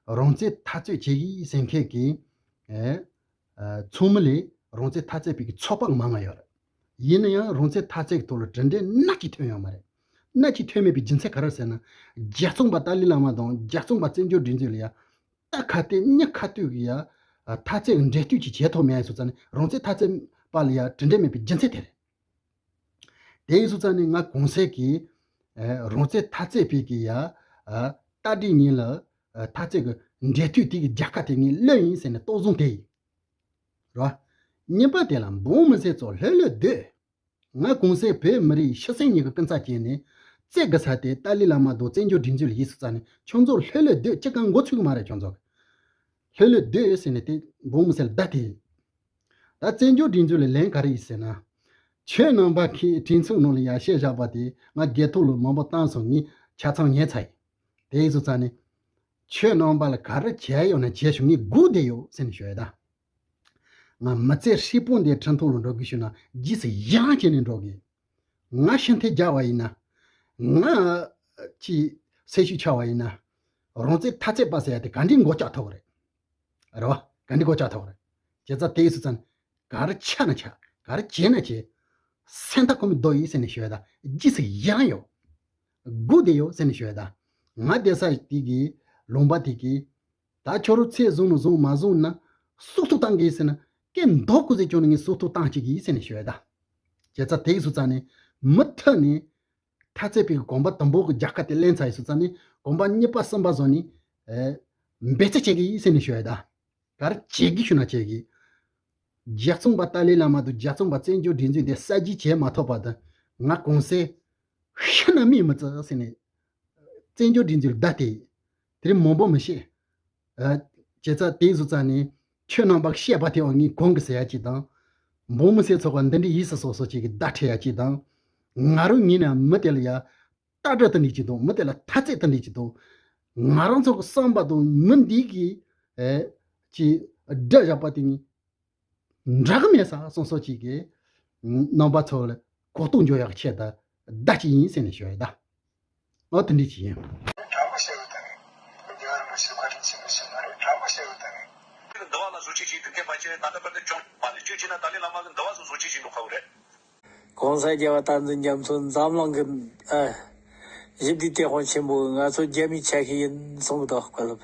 བ། རང་བཙན་འཐབ་རྩོད་བྱེད་ཀྱི་ཟེར་མཁན་གྱི་ཨེ་ཨ་ཚོགས་མི་ལས་རང་བཙན་འཐབ་རྩོད་པའི་གི་ཚོགས་པ་མང་ང་ཡོད་རེད། ཡིན་ན་ཡང་རང་བཙན་འཐབ་རྩོད་ཀྱི་ཐོག་ལ་གྲུབ་འབྲས་སྣ་གཅིག་ཐོན་ཡོད་མ་རེད། སྣ་གཅིག་ཐོན་མེད་པའི་རྒྱུ་མཚན་ག་རེ་ཟེར་ན། རྒྱལ་ཚོང་པ་ཏཱ་ལའི་བླ་མ་དང་རྒྱལ་ཚོང་པ་བཙན་བྱོལ་སྒྲིག་འཛུགས་ལ་ཡ་རྟ་ཁ་གཏད་སྙི་ཁ་གཏད་ཀྱི་ཡ་འཐབ་རྩོད་འབྲེལ་མཐུད་ཅིག་བྱས་ཐོག་མེད་ཡ་སོང་ཙང་ནས་རང་བཙན་འཐབ་རྩོད་པ་ལ་ཡ་གྲུབ་འབྲས་མེད་པའི་རྒྱུ་མཚན་དེ་རེད། དེ་ཡིན་སོང་ཙང་ནས་ང་གོང་གསལ་གྱི་ཨ་རང་བཙན་འཐབ་རྩོད་པའི་གི་ཡ་ཨ་རྟ་དྲེལ་ཉིན་ལ་ཨ་འཐབ་རྩོད་ཀྱི་འབྲེལ་མཐུད་དེ་གི་རྒྱལ་ཁ་དེ་ངས་བླུས་ཡིན་ཟེར་ནས་གཏོར་བཟུང་དེ་ཡིན། རེད་བ། གཉིས་པ་དེ་ལ་འབངས་མི་སེར་ཚོ་ལྷོད་ལྷོད་སྡོད། ང་གོང་གསལ་བོད་མི་རིགས་ཤི་གསོན་གཉིས་ཀྱི་སྐུ་ཚབ་བྱས་ནས་རྩེ་གི་ས་དེ་ཏཱ་ལའི་བླ་མ་དང་བཙན་བྱོལ་སྒྲིག་འཛུགས་ལ་ཡིན་སོང་ཙང་ནས་ཁྱོད་ཚོ་ལྷོད་ལྷོད་སྡོད། ཅི་གང་མགོ་ཚོས་གི་མ་རེད་ཁྱོད་ཚོ། ལྷོད་ལྷོད་སྡོད་ཟེར་ནས་དེ་འབངས་མི་སེར་ལ་བརྡ་དེ་ཡིན། ད་བཙན་བྱོལ་སྒྲིག་འཛུགས་ལ་ལན་ག་རེ་ཡིན་ཟེར་ན། ཁྱོད་རྣམ་པ་ཁྱེད་གྲོས་ཚོགས་ནང་ལ་ཡར་བཤད་བཞག་པ་དེ་ང་སྒེར་ཐོག་ལ་མང་པོ་བཏང་སོང་། ངས་ཆ་ཚང་ཉན་ཚར་ཡིན། དེ་ཡིན་སོང་ཙང་ནས་ཁྱོད་རྣམ་པ་ལ་ག་རེ་བྱས་ཡོད་ན་བྱས་ཤོག་ངས་སྒུག་བསྡད་ཡོད་ཟེར་ནས་ཞུ་ཡ་ད། ང་མི་ཚེ་ཧྲིལ་པོ་འདིའི་ཁྲིམས་ཐོག་ལ་འགྲོ་དགོས་ཞུ་ན་རྗེས་སུ་ཡི་རང་བྱས་ནས་འགྲོ་དགོས། ང་ཤི་འཐེན་རྒྱག་པ་ཡིན་ན། ང་ཅི་སེ་ཤུ་ཆགས་པ་ཡིན་ན། རང་བཙན་འཐབ་རྩོད་པ་ཟེར་ཡ་དེ་ག་འདྲའི་མགོ་བཀྱག་ཐུབ་རེད། རེད་བ། ག་འདྲའི་མགོ་བཀྱག་ཐུབ་རེད། བྱས་ཙང་དེ་ཡིན་སོང་ཙང་ག་རེ་ཆགས་ན་ཆགས། ག་རེ་བྱས་ན་བྱས། སེམས་ཐག་ཁོ་མི་རྡོ་ཡིན་ཟེར་ནས་ཞུ་ཡ་ད། རྗེས་སུ་ཡི་རང་ཡོད། སྒུག་བསྡད་ཡོད་ཟེར་ནས་ཞུ་ཡ་ད། ང་བསྡད་ས་དེ་གི་ལུང་པ་དེ་གི། ད་ཁྱོད་རང་ཚེ་བཟུང་ནས་བཟུང་མ་བཟུང་ན་སྲོག་ཐོག་བཏང་གི་ཟེར་ན་སྐད་མདོག་ཁོ་ཟེར་ཁྱོད་ནས་ངས་སྲོག་ཐོག་བཏང་བྱེད་ཀྱི་ཟེར་ནས་ཞུ་ཡ་ད། བྱས་ཙང་དེ་ཡིན་སོང་ཙང་ནས་མུ་མཐུད་ནས་འཐབ་རྩོད་པའི་གོམ་པ་དང་པོ་གི་རྒྱལ་ཁ་དེ་ལེན་ཚར་ཡིན་སོང་ཙང་ནས་གོམ་པ་གཉིས་པ་གསུམ་པ་བཟོ་ནས་ཨེ་འབད་བརྩོན་བྱེད་ཀྱི་ཟེར་ནས་ཞུ་ཡ་ད། ག་རེ་བྱེད་ཀྱི་ཞུ་ན་བྱེད་ཀྱི། རྒྱལ་ཚོང་པ་ཏཱ་ལའི་བླ་མ་དང་རྒྱལ་ཚོང་པ་བཙན་བྱོལ་སྒྲིག་འཛུགས་དེ་གསར་བརྗེ་བྱས་མ་ཐུབ་པ་དང་ང་གོང་གསལ་ཤི་ན་མིག་མི་བཙུམ་ཟེར་ནས། བཙན་བྱོལ་སྒྲིག་འཛུགས་ལ་བརྡ་སྟེར། དེ་རིང་མང་པོ་མི་བཤད། ཨ། བྱས་ཙང་དེ་བཟོ་ཙང་ནས་ཁྱོད་རྣམ་པ་བཤད་པ་དེ་བ་ངས་གོང་གི་ཟེར་ཡ་གཅིག་དང་། འབངས་མི་སེར་ཚོ་ག་འདི་འདྲའི་ཡིད་སུ་སོ་སོ་ཅིག་གི་བརྡ་འཕྲོད་ཡ་གཅིག་དང་། ང་རང་ངོས་ནས་མི་དེ་ལ་ཡ་ལྟ་གྲུབ་དེ་འདྲ་ཅིག་དང་། མི་དེ་ལ་མཐའ་ཚད་དེ་འདྲ་ཅིག་དང་། ང་རང་ཚོ་གི་བསམ་པ་དང་མི་འདི་གི་ཨེ་ཅིག་སྒྲ་བཞག་པ་དེ་གཉིས་འདྲ་གི་མེད་ས་སོང་སོང་ཅིག་གི་རྣམ་པ་ཚོ་ལ་གོ་རྟོགས་འཇོག་ཡག་ཆེད་དུ་བརྡ་ཅིག་ཡིན་ཟེར་ནས་ཞུ་ཡ་ད། ཨོ་དེ་འདྲ་ཅིག་ཡིན། དྲང་པོ་བཤད་ཡོད་ད་རེད། རྒྱལ་བ་རིན་པོ་ཆེ་བཀའ་དྲིན་ཆེན་པོ་ཞིག་མ་རེད། དྲང་པོ་བཤད་ཡོད་ད་རེད། འདི་བ་ལ་བཟོ་བཅོས་བྱེད་དུས་འགན་པ་ཅི་རེད། ད་ལྟ་བར་དུ་བྱུང་མ་རེད། བཅོས་བྱས་ན་ཏཱ་ལའི་བླ་མ་གི་འདི་བ་ཚོ་བཟོ་བཅོས་བྱེད་འདུག་ཁ་བོ་རེད། གོང་ས་རྒྱལ་བ་བསྟན་འཛིན་རྒྱ་མཚོ་འཛམ་གླིང་གི་ཨ་ཞི་བདེའི་དེད་དཔོན་ཆེན་པོ། ང་ཚོ་རྒྱ་མིའི་ཆ་ཤས་ཡིན་གསུང་གི་འདུག་བཀའ་སློབ།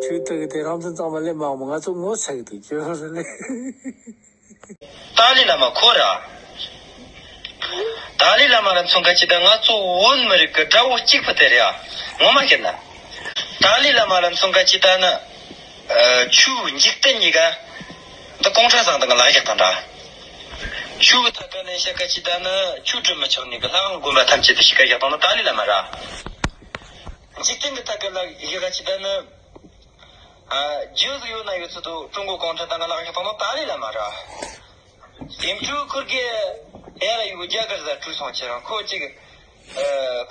ཆོས་དྲུག་གི་དེ་རང་བཙན་གཙང་མ་ལེན་མ་འོང་། ང་ཚོ་ངོ་ཚ་གི་འདུག་ཅི་ལ་ལས། ཏཱ་ལའི་བླ་མ་ཁོ་ར། ཏཱ་ལའི་བླ་མ་ལ་མཚོན་ཁ་ཅིག་ད་ང་ཚོ་བོད་མི་རིགས་ཀྱི་དགྲ་བོ་གཅིག་པུ་དེ་རེད་ཨ། ངོ་མ་བཤད་ན། ཏཱ་ལའི་བླ་མ་ལ་མཚོན་ཁ་ཅིག་ད་ནི། ཨ། ཆོས་འཇིག་རྟེན་གཉིས་ཀ་འདི་གུང་ཁྲན་ཟེར་དང་གི་ལག་བཞག་དང་འདྲ། ཆོས་ཀྱི་ཐད་ཀ་ནས་བཤད་ཁ་ཅིག་ད་ནི་ཆོས་སྒྲུབ་མི་ཆོག་ནི་གི་ལྷ་ཁང་དགོན་པ་ཐམས་ཅད་དུ་ཕྱི་ཁ་བཞག་དང་ནི་ཏཱ་ལའི་བླ་མ་ར། འཇིག་རྟེན་གྱི་ཐད་ཀ་ལ་བཞག་ཁ་ཅིག་ད་ནི། ཨ། རྒྱུ་ཟིག་ཡོད་ན་ཡོད་ཚད་དུ་ཀྲུང་གོ་གུང་ཁྲན་ཏང་གི་ལག་བཞག་དང་ནི་ཏཱ་ལའི་བླ་མ་ར། དེ་འཕྲུལ་ཁུར་གི་ཨེ་ར་ཡུ་རྒྱ་གར་ཟ་བཀྲུས་སོང་ཁྱེད་རང་ཁོ་གཅིག་ཨ།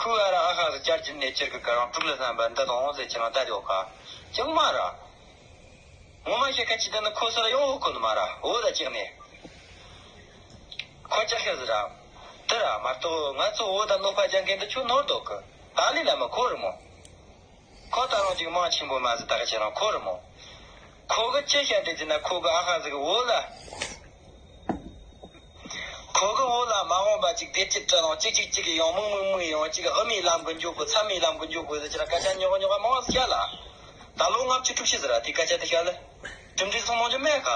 ཁོའི་ཨ་ར་ཨ་ཧ་ཟི་བཅར་གྱི་ནས་ཁྱེར་གི་ཀ་རང་དཀྲུག་ལ་བསམ་པ་འདི་དང་ཟེར་ཁྱེད་རང་ལྟ་དེ་འོ་ཁ་ཅང་མ་ར། ངོ་མ་བཤད་ཁ་ཅིག་ད་ནི་ཁོ་སར་ཡོང་འོ་ཁོ་ནི་མ་ར་འོ་ད་ཅིག་ནས། ཁོ་ཅག་ཤ་ཟི་ར། དེ་ར་མ་གཏོགས་ང་ཚོ་བོད་ད་གནོད་པ་རྒྱག་མཁན་དེ་ཁྱོད་ནོར་འདུག་གི་ཏཱ་ལའི་བླ་མ་ཁོ་རེད་མོ། ཁོ་ད་རུང་ཅིག་མང་ཆེན་པོ་མ་ཟི་ད་ག་ཁྱེད་རང་ཁོ་རེད་མོ། ཁོ་གི་ཅི་བཤད་དེ་ཟེར་ན་ཁོ་གི་ཨ་ཧ་ཟི་གི་བོད་ལ། ཁོ་གི་བོད་ལ་མ་འོངས་པ་ཅིག་བདེ་སྐྱིད་བྲལ་ནང་གཅིག་གཅིག་གཅིག་གི་ཡང་མུག་མུག་མུག་ཡང་གཅིག་དབུ་མའི་ལམ་གི་འཇུག་དགོས་ཚད་མའི་ལམ་གི་འཇུག་དགོས་ཟེར་ཁྱེད་རང་སྐད་ཆ་ཉོག་ཉོག་མང་ཟི་བཤད་ལ། ད་ལོ་ལྔ་བཅུ་དྲུག་ཅུ་ཟི་ར་དེ་སྐད་ཆ་དེ་བཤད་ལ། གྲུབ་འབྲས་སོང་མང་ཆེ་མེད་ཁ།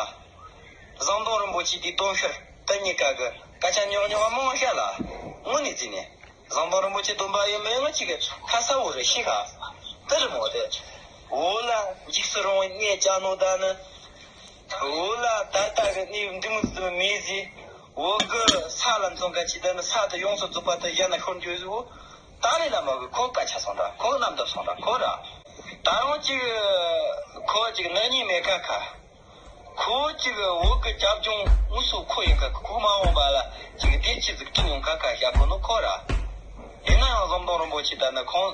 ཟམ་གདོང་རིན་པོ་ཆེ་དེའི་དོན་ཤོར་དེ་གཉིས་ཀ་གི་སྐད་ཆ་ཉོག་ཉོག་མང་བཤད་ལ། དངོས་གནས་བརྩིས་ནས། ཟམ་གདོང་རིན་པོ་ཆེ་སྟོན་པ་ཡིན་མིན་ང་གཅིག་གི་ཁ་གསལ་བོ་རེད་ཤེས་ཁ། དེ་རེད་མོ་དེ། བོད་ལ་འཇིགས་སུ་རུང་བའི་གནས་བཅའ་ནོ་ད་ནི། བོད་ལ་ད་ལྟ་གི་གནས་འདི་མོ་ཟིག་མེད་ཟེར། བོད་གི་ས་ལ་འཛོམས་ཁ་ཅིག་ད་ནི་ས་དེ་ཡོངས་སུ་རྫོགས་པ་དེ་གཞན་ལ་ཤོར་འགྱོ་ཟིག་བོ། ཏཱ་ལའི་བླ་མ་གི་ཁོ་སྐད་ཆ་སོང་ད་ཁོ་རྣམ་དག་སོང་ད་ཁོ་ར། ད་རུང་གཅིག་ཁོ་གཅིག་ནག་ཉེས་མེད་ཁ་ཁ། ཁོ་གཅིག་བོད་ཀྱི་རྒྱབ་ལྗོངས་དངོས་སུ་ཁོ་ཡིན་ཁ་ཁོ་མ་འོངས་པ་ལ་གཅིག་བདེ་སྐྱིད་ཟིག་བསྐྲུན་ཡོང་ཁ་ཁ་བཤད་ཁོ་ནི་ཁོ་ར། ཡིན་ན་ཡང་ཟམ་གདོང་རིན་པོ་ཆེ་ད་ནི་ཁོང་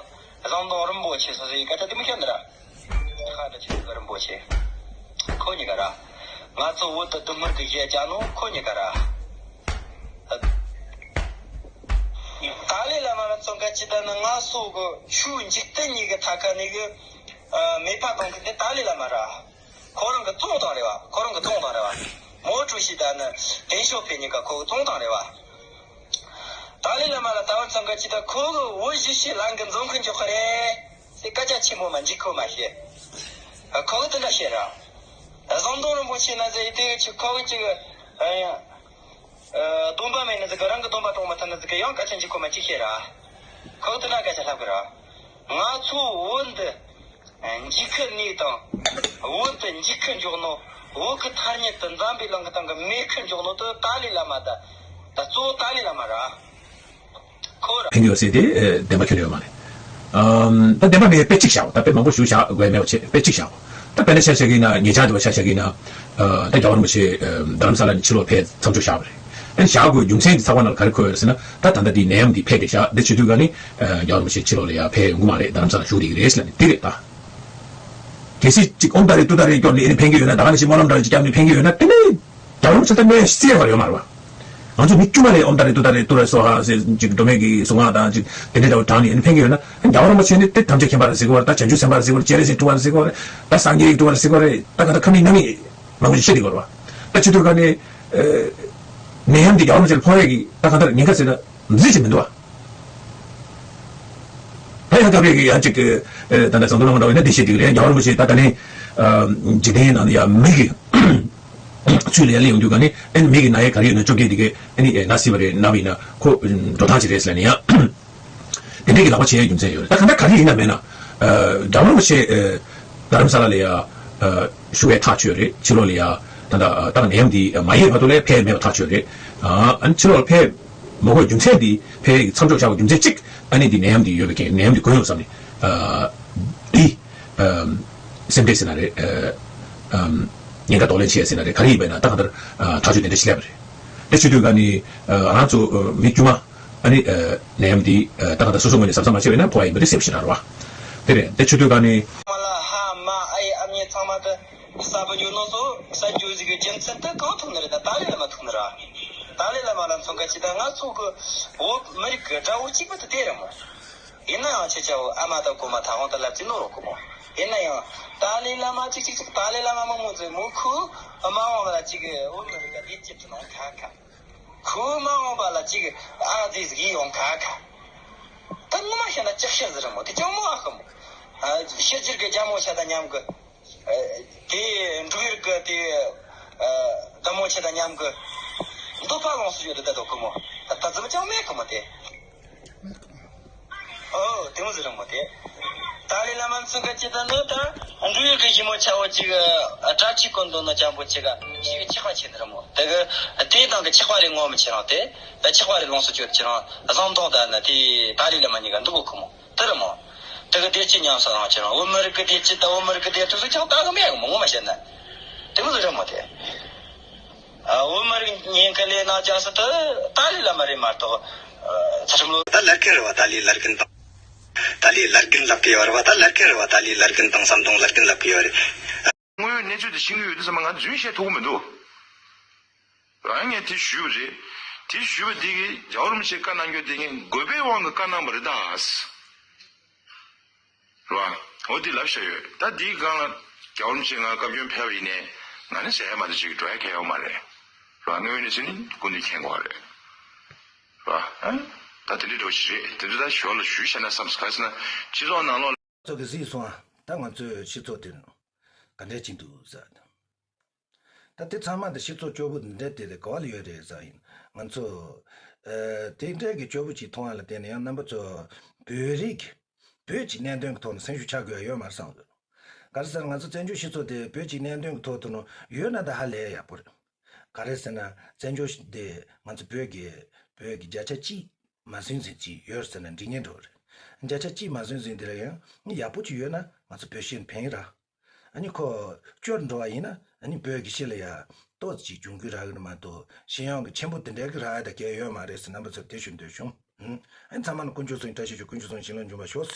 ཟམ་གདོང་རིན་པོ་ཆེ་སོ་སོ་ཡི་སྐད་ཆ་དེ་མི་བཤད་ནི་ར། ཁ་ད་ཆེ་ཟིག་རིན་པོ་ཆེ། ཁོ་གཉིས་ཀ་ར། ང་ཚོ་བོད་དུ་དུ་མུར་གི་གཞས་བཅའ་ནོ་ཁོ་གཉིས་ཀ་ར། ཏཱ་ལའི་བླ་མ་ལ་མཚོན་ཁ་ཅིག་ད་ནི་ང་སོ་གི་ཆོས་འཇིག་རྟེན་གཉིས་ཀྱི་ཐད་ཁ་ནས་གི་མེད་པ་གཏོང་མཁན་དེ་ཏཱ་ལའི་བླ་མ་ར། ཁོ་རང་གི་བཙོང་བཏང་རེད་བ། ཁོ་རང་གི་བཙོང་བཏང་རེད་བ། མའོ་ཀྲུའུ་ཞི་ད་ནི་ཏེང་ཞའོ་ཕིང་གཉིས་ཀ་ཁོ་གི་བཙོང་བཏང་རེད་བ། ཏཱ་ལའི་བླ་མ་ལ་ད་བར་ཚང་ག་ཅི་ད་ཁོ་གི་བོད་གཞིས་བྱེས་ལམ་གི་འཛོམས་ཁུལ་འཇོག་གི་རེད་ཟེར་སྐད་ཆ་ཆེན་པོ་མ་འཇིགས་ཁོ་མ་བཤད། ཁོ་གི་དེ་འདྲ་བཤད་ར། ཟམ་གདོང་རིན་པོ་ཆེ་ན་ཟེར་དེ་ཆི་ཁོ་གི་ཅི་གི་ཨ་ཡ། ཨ། སྡོམ་པ་མེད་ན་ཟིག་གི་རང་གི་སྡོམ་པ་གཏོང་མ་ཐུབ་ན་ཟིག་གི་ཡང་སྐད་ཆ་འཇིགས་ཁོ་མ་ཅི་བཤད་ར། ཁོ་གི་དེ་འདྲ་སྐད་ཆ་ལྷབ་གི་ར། ང་ཚོ་བོད་འདི་འཇིགས་ཁུལ་གནས་དང་། བོད་དུ་འཇིགས་ཁུལ་འཇོག་ནོ། བོད་ཀྱི་ཐ་སྙད་དུ་འཛམ་བུའི་གླིང་གི་སྟེང་གི་མེད་ཁུལ་འཇོག་ནོ་དེ་ཏཱ་ལའི་བླ་མ་ད། ད་གཙོ་བོ་ཏཱ་ལའི་བླ་མ་ར། ཁོ་ར། ཕན་གྱི་ཡོད་ཟེར་ཏེ་བདེན་པ་ཁྱོན་ནས་ཡོད་མ་རེད། ཨམ། ད་བདེན་པ་མེད་དཔེ་གཅིག་བཞག་ད་དཔེ་མང་པོ་ཞིག་བཞག་དགོས་མེད་པ་བྱས་དཔེ་གཅིག་བཞག་ད་དཔེར་ན་ཆ་བཞག་གི་ན་ཉེ་ཆར་དུ་བ་ཆ་བཞག་གི་ན། ད་རྒྱལ་བ་རིན་པོ་ཆེ་རྡ་རམ་ས་ལ་ནས་ཕྱི་ལོགས་ཕེབས་མཚམས་འཇོག་བཞག་པ་རེད། ཨ་ནི་བཞག་དགོས་རྒྱུ་མཚན་དེ་ཚགས་པར་ནང་ལ་ག་རེ་འཁོད་ཡོད་ཟེར་ན། ད་ད་ལྟ་དེའི་ནད་ཡམས་འདི་འཕེལ་ཏེ་བཞག་འདི་བྱེད་དུས་ག་ནི་རྒྱལ་བ་རིན་པོ་ཆེ་ཕྱི་ལོགས་ལ་ཡ་ཕེབས་ཡོང་གི་མ་རེད། རྡ་རམ་ས་ལ་བཞུགས་བསྡད་ཀྱི་རེད་ཟེར་ལབ་ནས་དེ་རེད་ད། གལ་སྲིད་ཅིག་ཨོམ་ད་རེ་ཏུ་ད་རེ་སྐྱོར་ནས་ཨེ་ནི་ཕན་གྱི་ཡོད་ན། ད་ག་ནང་བཞིན་སྨོན་ལམ་འདྲ་ཅིག་བརྒྱབ་ནས་ཕན་གྱི་ཡོད་ན་དེ་ནི་རྒྱལ་བ་རིན་པོ་ཆེ་ད་གནས་སེལ་བ་ཡོད་མ་རེད་བ། ང་ཚོ་མི་དཀྱུས་མ་ལས་ཨོམ་ད་རེ་ཏུ་ད་རེ་ཏུ་རེ་སོ་ཧ་ཟེར་ཅིག་མགྲོན་མེད་ཀྱི་གཟུངས་སྔགས་དང་ཅིག་དེ་འདྲ་འདྲ་བོ་བགྲངས་ནས་ཨེ་ནི་ཕན་གྱི་ཡོད་ན། རྒྱལ་བ་རིན་པོ་ཆེ་ནི་དེ་ཐམས་ཅད་མཁྱེན་པ་རེད་ཟེར་གི་བ་རེད། ད་བྱང་ཆུབ་སེམས་དཔའ་རེད་ཟེར་གི་བ་རེད། སྤྱན་རས་གཟིགས་སྤྲུལ་པ་རེད་ཟེར་གི་བ་རེད། ད་སངས་རྒྱས་ཀྱི་སྤྲུལ་པ་རེད་ཟེར་གི་བ་རེད། ད་ག་ད་ཁ་མིག་སྣ་མིག་མང་པོ་ཞིག་བཤད་བསྡད་ཀྱི་ཡོད་རེད་བ། ད་བྱེད་དུས་ག་ནས་ནད་ཡམས་འདི་རྒྱལ་བ་རིན་པོ་ཆེ་ལ་ཕོག་ཡས་ཀྱི་ད་ག་ད་ཉེན་ཁ་ཟེར་ན་རྫི་ཅིག་མི་འདུག་བ། ད་ཡང་སྐབས་རེ་གི་ཡང་ཅིག་གི་ད་ལྟ་ཟམ་གདོང་བླ་མ་འདྲ་བོ་ཡིན་ན་འདི་བཤད་དུས་རེད། རྒྱལ་བ་རིན་པོ་ཆེ་ད་ད་ནི་འཇིག་རྟེན་ནང་ནས་ཡང་མི་གི་ཚུལ་ལ་ཡང་སླེབས་ཡོང་དུས་ག་ནི་ཨ་ནི་མི་གི་ན་ཡས་ག་རེ་ཡོད་ན་བཅོ་བརྒྱད་འདི་གས་ཨ་ནི་ན་སྲིད་པ་རེད། ན་བ་ཡིན་ན་ཁོ་འགྲོ་སྟངས་ཅིག་རེད་ཟེར་ནས་ཡང་དེ་འདྲས་ཀྱི་ལག་པ་ཆེ་རྒྱུ་མཚན་ཡོད་རེད། ད་ག་འདྲ་ག་རེ་ཡིན་ན་མེད་ན་རྒྱལ་བ་རིན་པོ་ཆེ་རྡ་རམ་ས་ལ་ལ་ཡ་བཞུགས་པའི་ཐག་ཆོད་རེད། ཕྱི་ལོགས་ལ་ཡ་ད་ད་ད་ནད་ཡམས་འདི་མ་ཡལ་བར་དུ་ལ་ཕེབས་མེད་པ་ཐག་ཆོད་རེད། ཨ་ནི་ཕྱི་ལོགས་ལ་ཕེབས་མ་དགོས་རྒྱུ་མཚན་འདི་ཕེབས་མཚམས་འཇོག་བྱ་དགོས་རྒྱུ་མཚན་གཅིག་ཨ་ནི་འདི་ནད་ཡམས་འདི་ཡོད་པའི་རྐྱེན། ནད་ཡམས་འདི་གོན་ཡོང་བསམ་ནས་འདི་སེམས་ཁྲལ་ཟེར་ན་རེད། ཉེན་ཁ་གདོང་ལེན་བྱས་ཟེར་ན་རེད། ག་རེ་ཡིན་པ་ཡིན་ན་ད་ག་འདིར་ཐག་གཅོད་དེ་འདྲ་ཞིག་སླེབས་པ་རེད། དེ་བྱེད་དུས་ག་ནི་ང་རང་ཚོ་མི་དཀྱུས་མ་ ཨ་ནི་ཨ་ནད་ཡམས་འདི་ཨ་ད་ག་ད་སོ་སོ་ངོས་ནས་གཟབ་གཟབ་མ་བྱས་པ་ཡིན་ན་ཕོག་པ་ཡིན་པ་དེ་གསལ་པོ་ཞེ་དྲག་རེད་བ། དེ་རེད། དེ་བྱེད་དུས་ད་ནི། མ་ལ་ཧ་མ་ཨ་ཡེ་ཨ་མྱེ་ཚང་མ་དེ་ས་བུ་འཇུ་ནོ་སོ་ས་འཇུ་ཟིག་གི་རྒྱུ་མཚན་དེ་གང་ཐུག་ནི་རེད། ད་ཏཱ་ལའི་བླ་མ་ཐུག་ནི་ར། ཏཱ་ལའི་བླ་མ་ལ་མཚོན་ག་ཅི་ད་ང་ཚོ་གི་བོད་མི་རིགས་གི་དགྲ་བོ་གཅིག་པུ་དེ་དེ་རེད་མོ། ཡིན་ན་ཡང་ཁྱེད་ཅག་བོ་ཨ་མ་དང་གོ་མ་ཐ་ཧོང་དུ་ལབ་ཅི་ནོ་རོགས་གོ་མོ། ཡིན་ན་ཡང་ཏཱ་ལའི་བླ་མ་གཅིག་གཅིག་གཅིག་ཏཱ་ལའི་བླ་མ་མང་མོ་ཚོས་མོ་ཁུ་མ་འོང་ལ་གཅིག་གི་བོད་མི་རིགས་ལ་བདེ་སྐྱིད་དུ་ནང་ཁ་ཁ། ཁོའི་མ་འོངས་པ་ལ་ཅིག་ཨ་ཙི་ཟིག་ཡིན་ཡོང་ཁ་ཁ། ད་ངོ་མ་བཤད་ན་ཅག་ཤ་ཟིག་རེད་མོ། དེ་ཅང་མོ་ཨ་ཁ་མོ། ཨ་ཕྱི་རྒྱལ་གི་རྒྱ་མོ་ཆ་དང་མཉམ་གི། ཨ་དེ་འབྲུག་ཡུལ་གི་དེ་ཨ་བདག་མོ་ཆ་དང་མཉམ་གི་འདོད་པ་ལོངས་སུ་ཡོད་དེ་ད་དོ་ཁུ་མོ། ད་ད་ཙམ་ཅང་མེད་ཁུ་མོ་དེ། ཨོ་དེ་མོ་ཟིག་རེད་མོ་དེ། ཏཱ་ལའི་བླ་མ་མཚོན་ག་ཅི་ད་ནི་ད་འབྲུག་ཡུལ་གི་ཞི་མོ་ཆ་བོ་ཅིག་ཨ་བཀྲ་ཤིས་ཀུན་འདུས་ནོ་ཅང་པོ་ཅིག་ཞིག་ཆགས་པ་ཆེ་ནི་རེད་མོ། དེ་གི་དེའི་སྟེང་གི་ཆགས་པ་རེ་ངོ་མི་ཆེ་རང་དེ། ད་ཆགས་པ་རེ་ལོངས་སུ་སྤྱོད་ཁྱེད་རང་བཟང་མདོག་ད་ནི་དེ་ཏཱ་ལའི་བླ་མ་གཉིས་ཀ་འདུག་གོ་ཁུ་མོ་དེ་རེད་མོ། དེ་གི་བདེ་སྐྱིད་ཉམས་སུ་བླངས་ཁྱེད་རང་བོད་མི་རིགས་གི་བདེ་སྐྱིད་ད་བོད་མི་རིགས་གི་བདེ་སྡུག་སུ་ཅང་ལྟ་གི་མེད་གི་མོ། ངོ་མ་བཤད་ན་དེ་མོ་ཟིག་རེད་མོ་དེ། ཨ་བོད་མི་རིགས་ཉེན་ཁ་ལས་ནང་ཅག་སུ་དེ་ཏཱ་ལའི་བླ་མ་རེད་མ་གཏོགས་ཚ་ཁྲིམས་ལོ། ད་ལར་ཁེ་རེད་བ། ཏཱ་ལའི་ལར་གིན་དང་། ཏཱ་ལའི་ལར་གིན་ལབ་གི་ཡོད་རེད་བ། ད་ལར་ཁེ་རེད་བ། ཏཱ་ལའི་ལར་གིན་དང་ཟམ་གདོང་ལར་གིན་ལབ་གི་ཡོད་རེད། དངོས་ཡོད་གནས་ཚུལ་དེ་ཤེས་ཀྱི་ཡོད་དུས་ཙམ་པ་ང་རྫུན་བཤད་ཐུབ་ཀྱི་མི་འདུག་རང་ངས་དེ་ཞུས་པ་རེད། དེ་ཞུས་པ་དེ་གིས་རྒྱལ་བ་རིན་པོ་ཆེས་བཀའ་གནང་རྒྱུ་དེ་ངས་དགོས་པའི་དབང་གིས་བཀའ་གནང་བ་རེད་ད། རེད་བ། འོ་དེ་ལབ་བཞག་ཡོད། ད་དེའི་སྒང་ལ་རྒྱལ་བ་རིན་པོ་ཆེ་ང་བཀའ་བཀྱོན་ཕེབས་པ་ཡིན་ནའི་ང་ནི་ཟེར་ཡ་མ་གཏོགས་ཅིག་འགྲོ་ཡ་གང་ཡོད་མ་རེད། རེད་བ། དངོས་ཡོད་གནས་ཚུལ་ནི་སྐུ་མདུན་མཁྱེན་གྱི་ཡོད་རེད། རེད་བ། ཨ། ད་དེ་འདྲའི་འགྲོ་ཞིག་རེད། དེ་ཚོ་ད་ཞོར་ལ་ཞུས་བཞག་ན་བསམ་སོང་། ག་རེ་ཟེར་ན་སྤྱི་ཚོགས་ནང་ལོགས་ལ། ཚོ་གིས་གཟིགས་སོང་ཨ། ད་ང་ཚོའི་སྤྱི་ཚོགས་དེ་ག་འདྲས་ཅིག་འདུག་ཟེར། ད་དེ་ཚང་མ་དེ་སྤྱི་ཚོགས་སྐྱོ་པོ་འདི་འདྲ་དེ་རེད། ག་བ་ལ་ཡོད་རེད་ཟེར་ཡིན། ང་ཚོ་ཨ་དེ་འདྲ་གི་སྐྱོ་པོ་ཅིག་མཐོང་བ་ལ་བརྟེན་ནས་ཡང་རྣམ་པ་ཚོ་བོད་རིགས་བོད་ཀྱི་གནད་དོན་གྱི་ཐོག་ནས་སེམས་ཤུགས་ཆག་དགོས་ཡ་ཡོད་མ་རེད་བསམ་གི། ག་རེ་ཟེར་ན་ང་ཚོ་བཙན་བྱོལ་སྤྱི་ཚོགས་དེ་བོད་ཀྱི་གནད་དོན་གྱི་ཐོག་ཏུ་ནང་ཡོད་ན་ད་ཧ་ལས་ཡག་པོ་རེད། ག་རེ་ཟེར་ན་བཙན་བྱོལ་དེ་ང་ཚོ་བོད་ཀྱི་བོད་ཀྱི་བརྒྱ་ཆ་གཅིག་མ་ཟིན་ཟིན་ཅིག་ཡོད་ཟེར་ན་འགྲིག་ངེས་འགྲོ་རེད། བརྒྱ་ཆ་གཅིག་མ་ཟིན་ཟིན་དེ་ལ་ཡང་ཡག་པོ་ཅིག་ཡོད་ན་ང་ཚོ་བོད་གཞིས་ཕན་གི་ར། ཨ་ནི་ཁོ་སྐྱོར་འགྲོ་བ་ཡིན་ན་ཨ་ནི་བོད་ཀྱི་གཞིས་ལ་ཡ་ཏོག་ཙམ་ཅིག་འབྱུང་གི་རག་གི་རེད་མ་གཏོགས་གཞན་ཡང་གི་ཆེན་པོ་དེ་འདྲ་གི་རག་ཡ་ད་གལ་ཡོད་མ་རེད་ཟེར་རྣམ་པ་ཚོར་དེ་ཞུ་འདོད་བྱུང་། ཨ་ནི་ཚང་མ་ལ་དཀོན་མཆོག་གསུམ་བཀྲ་ཤིས་ཤོག། དཀོན་མཆོག་གསུམ་བྱིན་རླབས་འབྱུང་བར་ཤོག།